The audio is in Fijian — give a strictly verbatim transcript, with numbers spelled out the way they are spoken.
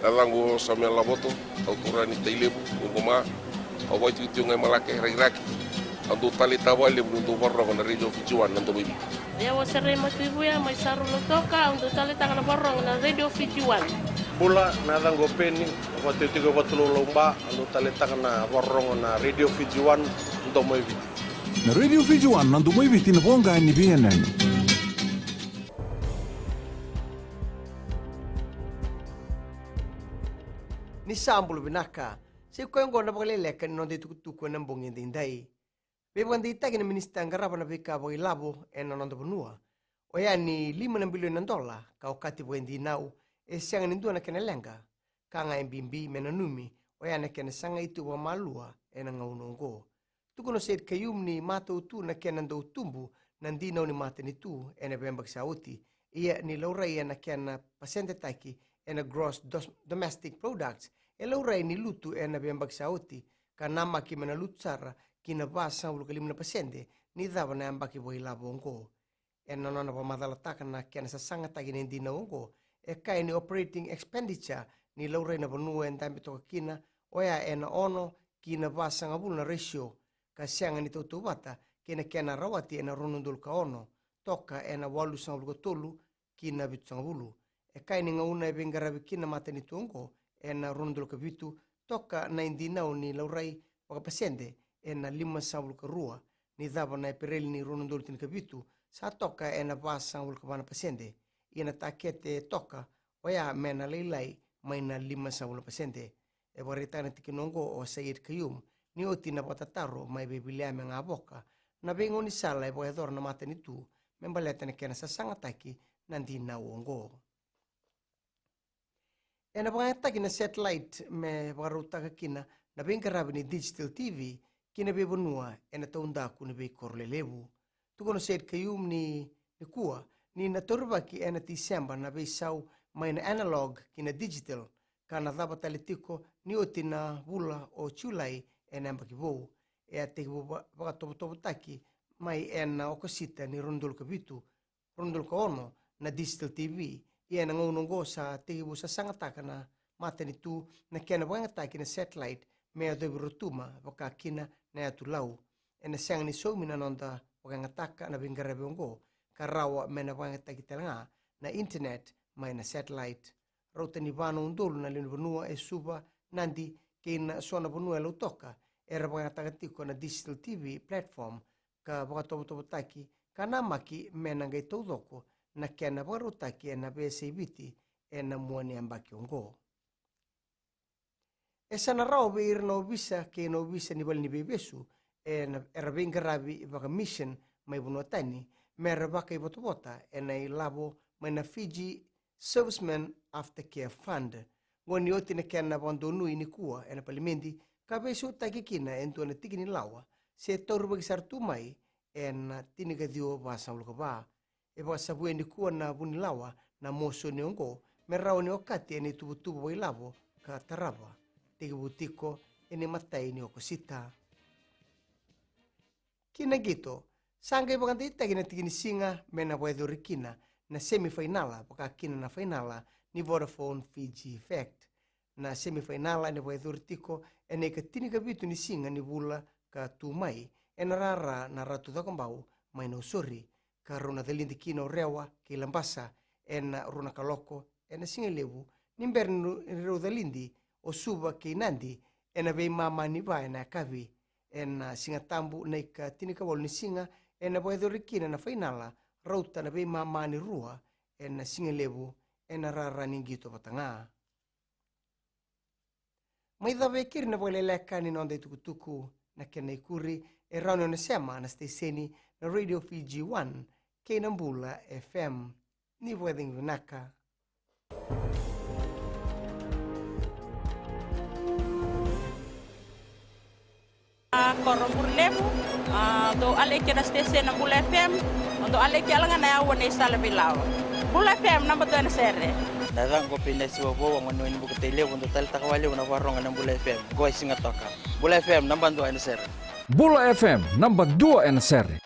Yacaqu o Samuel Lavoto, au turaga ni Tailevu, Qoma. Au vakaitikotiko ga i Malake, Rakiraki. Au dau taleitaka vakalevu niu dau vakarorogo na Radio Fiji One, na Domo i Viti. Au o Serei Matuivuya mai Saru, Lautoka, au dau taleitaka na vakarorogo na Radio Fiji One. Bula, na yacaqu o Peni, au vakaitikotiko e Vatulaulau, Ba, au dau taleitaka na vakarorogo na Radio Fiji One, na Domo i Viti. Na Radio Fiji One, na Domo i Viti, na voqa ni veiyanuyanu. Ni sa bula vinaka. Sa i koya oqo na vakaleleka ni noda itukutuku ena bogi edaidai. Veivakadeitaki na minisita qarava na veika vakailavo ena noda vanua, oya ni lima na bilioni na dola ka okati vakaidinau, e sega ni dua na kena leqa, ka ga e bibi me nanumi oya na kena sagai tu vakamalua ena gauna oqo. Tukuna o Said Khaiyum ni matau tu na kena dau tubu na dinau ni matanitu ena veiyabaki sa oti, ia ni laurai ena kena pasedetaki ena gross dos-, domestic products, e laurai ni lutu ena veiyabaki sa oti, ka namaki me na lutu sara ki na vasagavulu ka lima na pasede ni cava na yabaki vakailavo oqo. Ena nona vakamacalataka na kena sasagataki na dinau oqo, e kaya ni operating expenditure ni laurai na vanua e dabe toka kina, oya ena ono ki na vasagavulu na ratio, ka sega ni tautauvata kei na kena rawati ena rua na udolu ka ono, toka ena walusagavulu ka tolu ki na vitusagavulu. E kaya ni gauna e veiqaravi kina na matanitu oqo ena rua na udolu ka vitu, toka na idinau ni laurai vakapasede ena limasagavulu ka rua ni cava na Epereli ni rua na udolu tinikavitu, sa toka ena vasagavulu ka va na pasede. Ia na takete e toka oya me na lailai mai na limasagavulu na pasede. E vakaraitaka na tikina oqo o Said Khaiyum ni oti na vakatataro mai vei Viliame Gavoka na veigaunisala e vakayacora na matanitu me baleta na kena sasagataki na dinau oqo. Ena vakayagataki na satellite me vakarautaka kina na veiqaravi ni digital T V ki na veivanua ena taudaku ni veikoro lelevu. Tukuna o Said Khaiyum ni, nikua, ni na taurivaki ena Tiseba na veisau mai na analog ki na digital, ka na cava tale tiko ni oti na vula o Julai ena yabaki vou. E a tekivu va-, vakatovotovotaki mai ena Okosita ni rua na udolu ka vitu, rua na udolu ka ono na digital T V, ia ena gauna oqo sa tekivu sasagataka na matanitu na kena vakayagataki na satellite me yacovi Rotuma vaka kina na Yatu Lau. Ena sega ni saumi na noda vakayagataka na veiqaravi oqo, ka rawa me na vakayagataki tale ga na internet mai na satellite. Rauta ni va na udolu na lewenivanua e Suva, Nadi kei na so na vanua e Lautoka era vakayagataka tiko na digital T V platform ka vakatovotovotaki, ka namaki me na qai taucoko na kena vakarautaki ena veiyasai Viti ena mua ni yabaki oqo. E sa na rawa vei ira na ovisa kei na ovisa ni valeniveivesu ena, era veiqaravi vakamission mai vanua tani, me ra vakaivotavota ena ilavo mai na Fiji Servicemen Aftercare Fund. Oqo ni oti na kena vakadonui nikua ena palimedi, ka veisautaki kina e dua na tiki ni lawa se taurivaki sara tu mai ena tinikaciwa vasagavulu ka va. E vakasavuya nikua na vunilawa na mosoni oqo me rawa ni okati ena ituvatuva vakailavo ka tarava, tekivu tiko ena imatai ni Okosita. Ki na qito, sa qai vakadeitaki na tiki ni siga me na vakayacori kina na semifainala vaka kina na fainala ni Vodafone Fiji Fact. Na semifainala ena vakayacori tiko ena ikatinikavitu ni siga ni vula ka tu mai, ena rara na Ratu Cakobau mai Nausori, ka rau na calidi kina o Rewa kei Labasa ena rua na kaloko ena sigalevu, ni bera ni rau calidi o Suva kei Nadi ena veimama ni va ena yakavi. Ena Sigatabu na ikatinikawalu ni siga ena vakayacori kina na fainala, rauta na veimama ni rua ena sigalevu, ena rara ni qito vata ga. Mai cava e keri na vakaleleka ni noda itukutuku, na kena ikuri e rawa ni o na sema na siteseni na Radio Fiji One kei na Bula F M. Ni vakacegu vinaka. A, Koro Burlevu, a, dou aleki na station na Bula F M, dou aleki alaga na yawa na isala veilawa. Bula F M, naba dua ena sere. Na yacaqu o Peni Siwavou, a gone ni Buka Tailevu, dou taleitaka vakalevu na varogo na Bula F M. Qo e Sigatoka. Bula F M, naba dua ena sere. Bula F M, naba dua ena sere.